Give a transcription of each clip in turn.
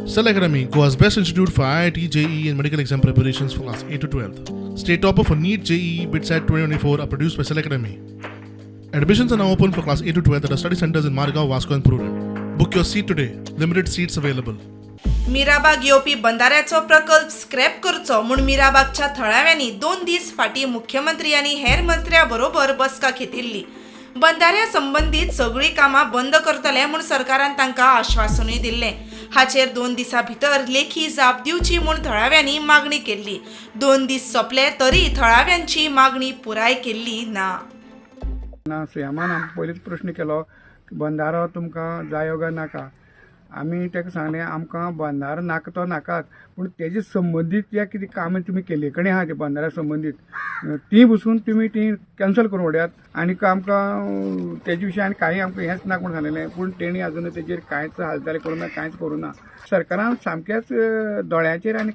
Cell Academy, Goa's best institute for IIT, JEE, and medical exam preparations for class 8 to 12. State topper for NEET, JEE, BITSAT 2024 are produced by Cell Academy. Admissions are now open for class 8 to 12 at our study centers in Margao, Vasco, and Prudent. Book your seat today. Limited seats available. Mirabag येवपी बंदाऱ्याचो प्रकल्प scrap करचो म्हूण मिराबागच्या थळाव्यांनी 2 दीस फाटीं मुख्यमंत्री आनी हेर मंत्र्या बरोबर बसका घेतिल्ली. बंदाऱ्या संबंदीत सगळीं कामां बंद करतले म्हूण सरकारान तांकां आश्वासनूय दिल्लें. हाचेर 2 दिसां भितर लेखी जाप दिवची म्हूण थळाव्यांनी मागणी केल्ली. 2 दीस सोंपले तरी थळाव्यांची मागणी पुराय केल्ली ना. ना, सीएमान आमकां पयलींच प्रश्न केलो की बंदारो तुमकां जायो काय नाका. आमी ताका सांगलें, आमकां बंदारो नाका तो नाकाच, पूण तेजे संबंदीत जे कितें कामां तुमी केल्ले कडेन आहा ते बंदाऱ्या संबंदीत, तीं बसून तुमी तीं कॅन्सल करून उडयात आनी आमकां तेजे विशीं आनी कांय आमकां हेंच नाका म्हूण सांगलेलें. पूण तेणी आजून तेजेर कांयच हालचाली करूं ना, कांयच करूं ना. सरकारान सामकेंच दोळ्यांचेर आनी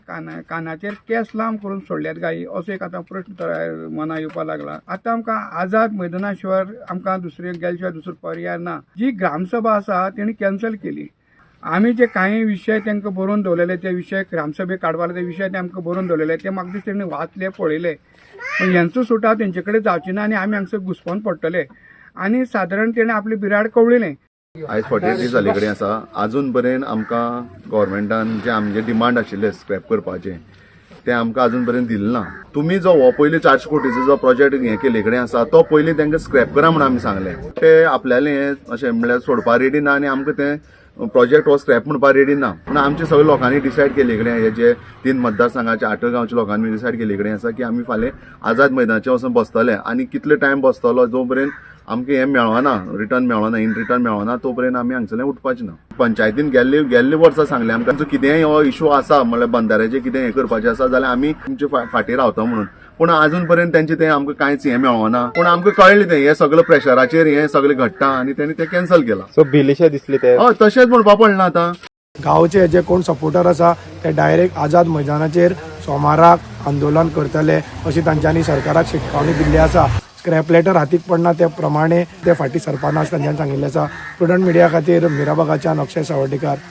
कानाचेर केंस लांब करून सोडल्यात काय असो एक आतां प्रश्न मना येवपाक लागला. आतां आमकां आझाद मैदाना शिवाय आमकां दुसरे गेले शिवाय दुसरो पर्याय ना. जी ग्रामसभा आसा तेणी कॅन्सल केली. आमी जे कांय विशय तांकां बरोवन दवरलेले, ते विशय ग्रामसभेक काडपाक ते विशय ते आमकां बरोवन दवरलेले, ते म्हाका दिसता तेणी वाचले, पळयले. पूण हेंचो सुटाव तेंचे कडेन जावचे ना आनी आमी हांगसर घुसपोन पडटले आनी सादारण तेणें आपलें बिराड कवळिलें. आयज 48 दीस जाल्ले कडेन आसा. आजून पर्यंत आमकां गव्हर्मेंटान जे आमचे डिमांड आशिल्ले स्क्रॅप करपाचे, ते आमकां अजून पर्यंत दिलें ना. तुमी जो हो पयलीं 400 कोटीचो जो प्रोजेक्ट हे केल्ले कडेन आसा, तो पयलीं तांकां स्क्रॅप करा म्हणून आमी सांगलें. ते आपल्याले हें अशें म्हणल्यार सोडपा रेडी ना आनी आमकां तें प्रोजेक्ट हो स्क्रॅप म्हणपा रेडी ना. पूण आमचे सगळे लोकांनी डिसायड केल्ले कडेन, हे जे तीन मतदारसंघाचे आठ गांवच्या लोकांनी डिसायड केल्ले कडेन आसा की आमी फाल्यां आझाद मैदानाचेर वचून बसतले आनी कितले टायम बसतलो, जो पर्यंत आमकां हें मेळना, रिटर्न मेळना, इन रिटर्न मेळना, तो पर्यंत आमी हांगसरल्यान उठपाचें ना. पंचायतीन गेल्ले गेल्ले वर्सा सांगलें आमकां, तुमचो कितेंय हो इशू आसा, म्हणल्यार बंदाऱ्याचें कितें हें करपाचें आसा जाल्यार आमी तुमचे फाटीं रावता म्हणून. पूण अजून पर्यंत तेंचें तें आमकां कांयच हें मेळना. पूण आमकां कळ्ळें तें हें सगळें प्रेशराचेर हें सगळें घडटा आनी तेणी तें कॅन्सल केलां. सो भिलेशे दिसले ते. हय, तशेंच म्हणपा पडना आतां. गांवचे जे कोण सपोर्टर आसा ते डायरेक्ट आझाद मैदानाचेर सोमाराक आंदोलन करतले अशी तांच्यांनी सरकाराक शिटकावणी दिल्ली आसा. स्क्रॅप लेटर हातीक पडना ते प्रमाणे ते फाटीं सरपाना अशें तांच्यांनी सांगिल्लें आसा. प्रुडंट मिडिया खातीर मिराबागाच्यान अक्षय सावर्डेकार.